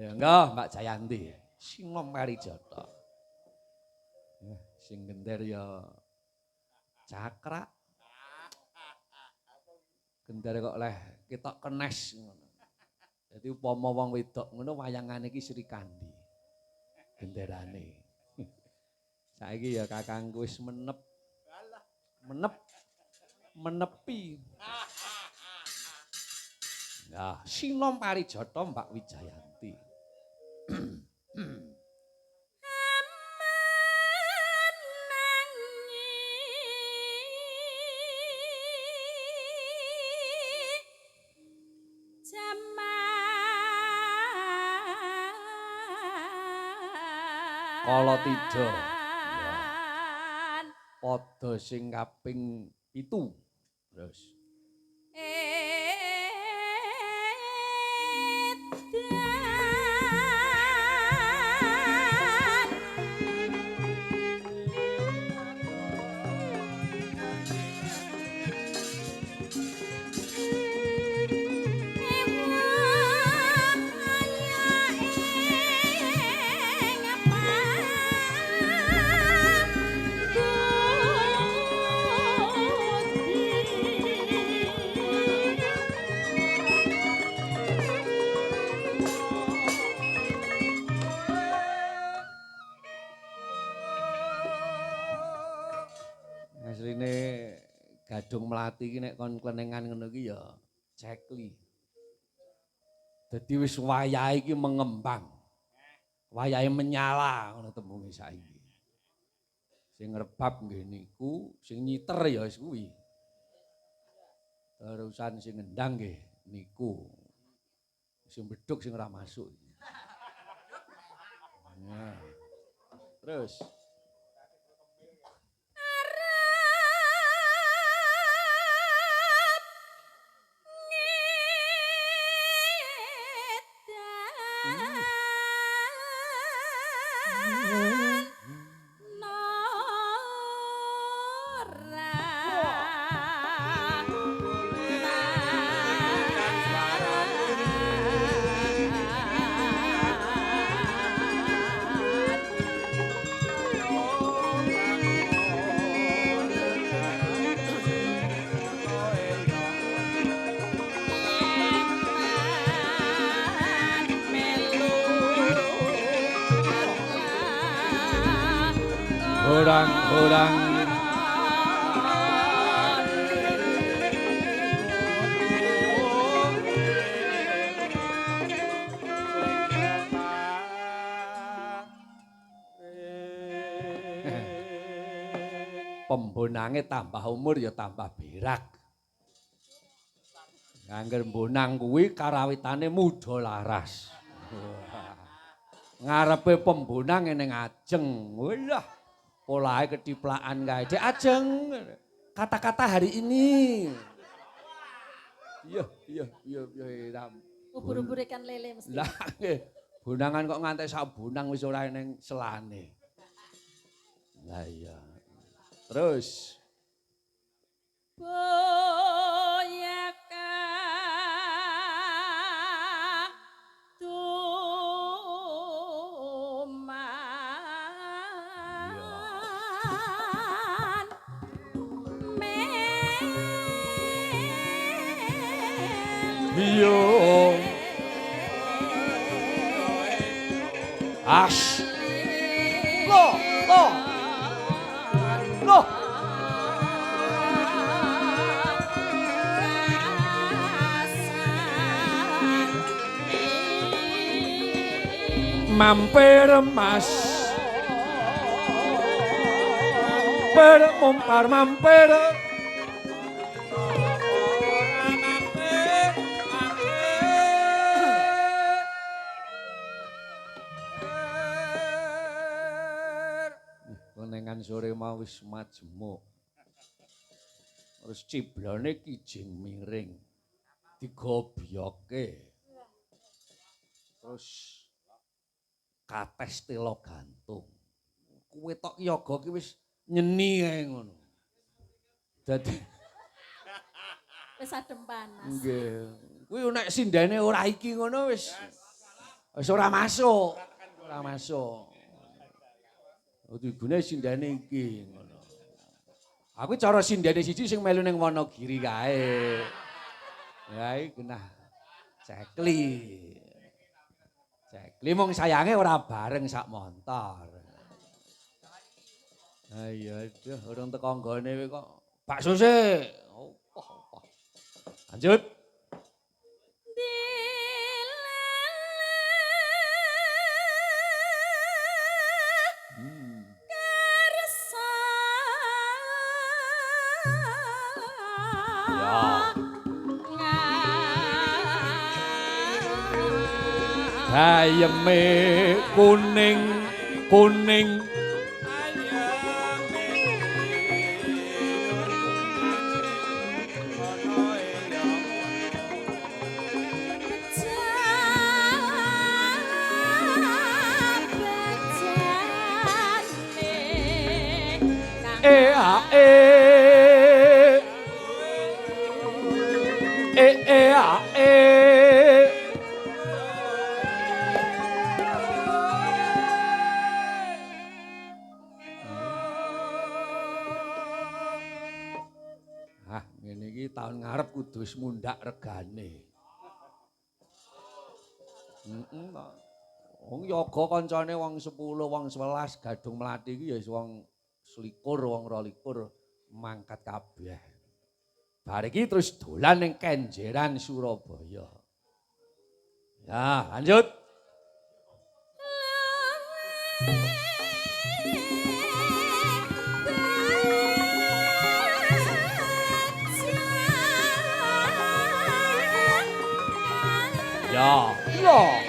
Ya enggak, Mbak Jayanti. Sinom Parijata. Sing gender ya cakrak. Gender kok leh ketok kenes ngono. Dadi upama wong wedok ngono wayangane iki Sri Kandi. Genderane. Saiki ya kakangku wis menep. Menep. Menepi. Nah, Sinom Parijata Mbak Wijayanti. Kala tidha. Ya. Padha sing kaping 7. Terus. Asline gadung melati iki nek kon klenengan ngono iki ya cekli. Dadi wis wayahe iki mengembang. Wayahe menyala ngono tembunge saiki. Sing ngrebab nggih niku, sing nyiter ya wis kuwi. Terusan sing ngendang nggih niku. Sing bedhug sing ora masuk. Nah. Terus orang-orang pembonange tambah umur ya tambah berak. Angger mbonang kuwi karawitane muda laras. Ngarepe pembonang ning ajeng. Walah, polahe ketiplakan kae. Dek Ajeng, kata-kata hari ini. Iya, iya, iya, iya. Ubur-ubur ikan lele mesti. Lah nggih, bonangan kok ngantek sak bonang wis ora ning selane. Lah iya. Terus Yo. As. Lo, lo. Lo. Mampir mas. Mampir mumpar mampir. Lenengan sore mau wis majemuk. Terus ciblone kijing miring. Digobyoke. Terus kates telo gantung. Kuwe tok yoga ki wis nyeni kae ngono. Dadi wis adem panas. Nggih. Kuwi nek sindene ora iki ngono wis Wis ora masuk. Ora masuk. Ibune sindene iki ngono. Aku cara sindene siji sing melu ning Wonogiri kae. Ya iki genah cekli. Cekli mung sayange ora bareng sak montor. Ayo aduh urung teko nggone kok bakso sik. Opah opah. Lanjut. Ayeme kuning kuning e a e e e a e. Ah, ngene iki taun ngarep kudu wis mundhak regane. Heeh ta. Wong yoga kancane wong 10, wong 11 gadung mlati iki ya wis wong 21, wong 22 mangkat kabeh. Bar iki terus dolan ning Kenjeran Surabaya. Ya, lanjut. Ya, iya.